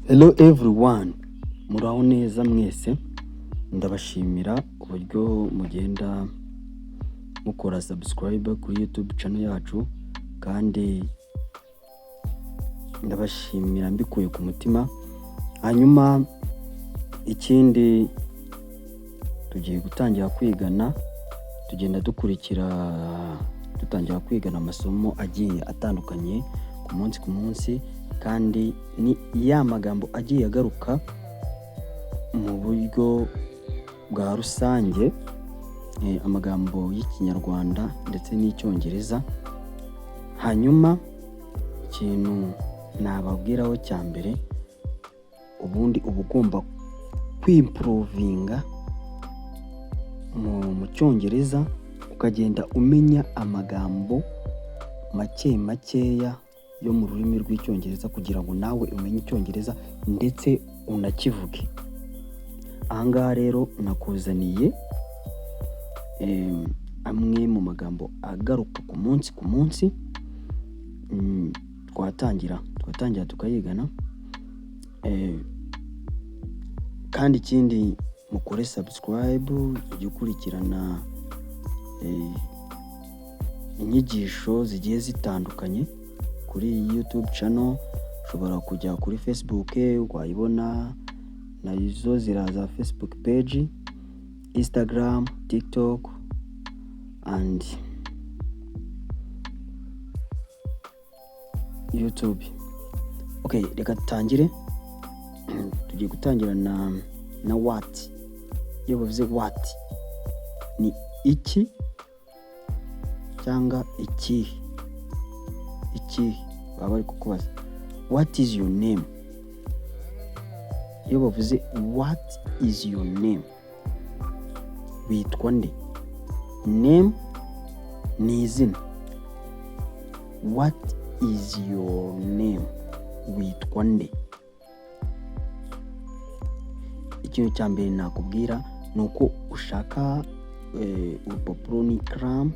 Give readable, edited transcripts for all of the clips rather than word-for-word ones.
Hello everyone, muraho neza mwese. Ndabashimira uburyo mugenda mukora subscribe kuri YouTube channel yacu, kandi ndabashimira mbikuye ku mutima. Hanyuma ikindi, tugiye gutangira kwigana, tugenda dukurikira, dutangira kwigana amasomo agiye atandukanye ku munsi ku munsi, kandi ni ya magambo agiye agaruka mu buryo bwa rusange, amagambo y'Ikinyarwanda ndetse n'Icyongereza. Hanyuma ikintu nababwiraho cya mbere, ubundi uba ugomba kwimprovinga mu Cyongereza, ukagenda umenya amagambo make makeya yo mu rurimi rw'Icyongereza kugira ngo nawe umenye Icyongereza ndetse unakivuge. Aha ngaha rero nakuzaniye amwe mu magambo agaruka ku munsi ku munsi. Twatangira tukayigana. Kandi ikindi, mukore subscribe, ujye ukurikirana inyigisho zigiye zitandukanye kuri iyi YouTube channel. Ushobora kujya kuri Facebook wayibona, nazo ziraza, Facebook page, Instagram, TikTok and YouTube. Okay, reka dutangire. Tugiye gutangira na what. Iyo bavuze what, ni iki cyangwa ikihe. Ikihe baba bari kukubaza. What is your name? Iyo bavuze "What is your name?", witwa nde? Name ni izina. What is your name? Witwa nde? Ikintu cya mbere nakubwira ni uko ushaka urupapuro n'ikaramu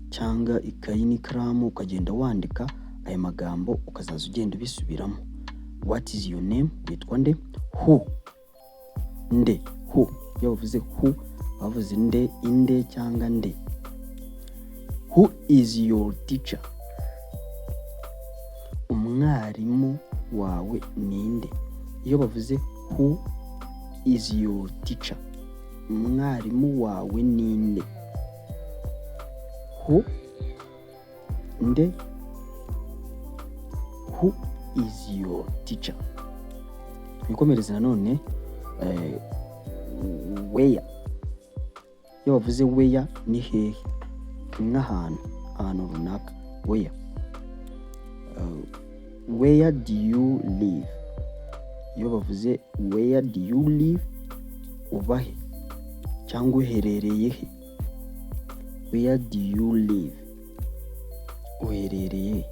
cyangwa ikayi n'ikaramu, ukagenda wandika aya magambo, ukazaza ugenda ubisubiramo. What is your name? Witwa nde? Who, nde. Who, iyo bavuze who, bavuze nde, inde cyangwa nde. Who is your teacher? Umwarimu wawe ninde? Iyo bavuze "Who is your teacher?", umwarimu wawe ninde? Who, nde. Who is your teacher? Twikomereze nanone. Where. Iyo bavuze where, ni hehe, ni nk'ahantu, ahantu runaka. Where. Where do you live? Iyo bavuze "Where do you live?", uba he cyangwa uherereye he? Where do you live? Uherereye he?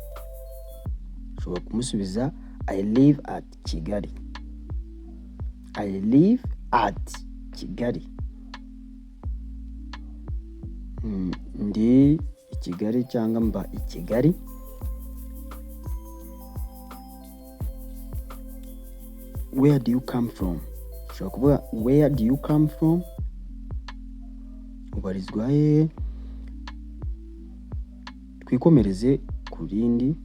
Ushobora kumusubiza: "I live at Kigali." I live at Kigali. Ndi i Kigali cyangwa mba i Kigali. Where do you come from? Ushobora kuvuga "Where do you come from?", ubarizwa hehe? Twikomereze ku rindi.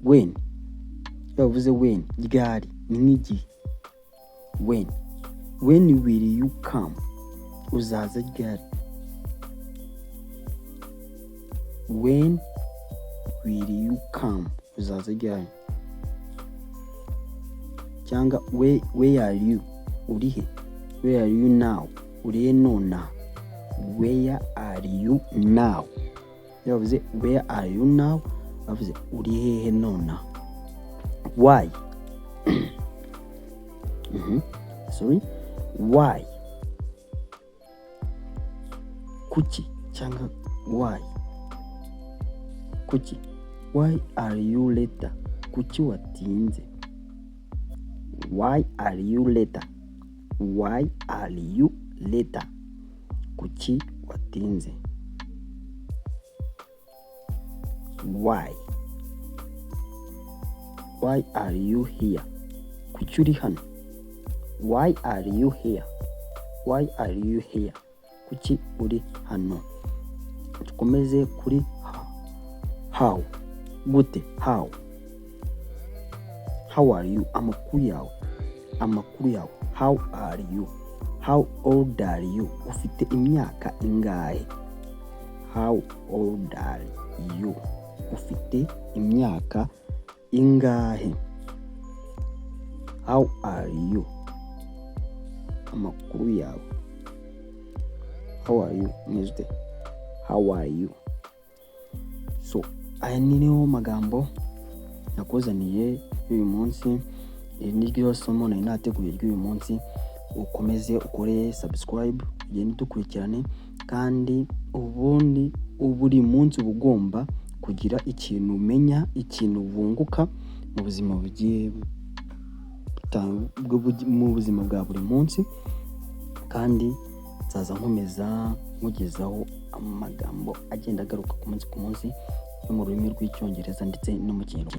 When. Iyo bavuze when, ryari, ni nk'igihe. When. When will you come? Uzaza ryari? When will you come? Uzaza ryari? Cyangwa where are you? Uri he? Where are you now? Uri he nonaha? Where are you now? Iyo bavuze "Where are you now?", bavuze uri hehe nonaha. Why. Sorry, why, kuki cyangwa why, kuki. Why are you late? Kuki watinze? Why are you late? Why are you late? Kuki watinze? Why. Why are you here? Kuki uri hano? Why are you here? Why are you here? Kuki uri hano? Dukomeze kuri how, gute. How, how are you? Amakuru yawe, amakuru yawe. How are you? How old are you? Ufite imyaka ingahe? How old are you? Ufite imyaka ingahe? How are you? Amakuru yawe. How are you? Umeze ute? How are you? So aya ni niyo magambo nakuzaniye y'uyu munsi. Iri ni ryo somo nari nateguye ry'uyu munsi. Ukomeze ukore subscribe, ugende udukurikirane, kandi ubundi buri munsi uba ugomba kugira ikintu umenya, ikintu wunguka mu buzima bugiye mu buzima bwa buri munsi. Kandi nzaza nkomeza nkugezaho amagambo agenda agaruka ku munsi ku munsi yo mu rurimi rw'Icyongereza ndetse no mu Kinyarwanda.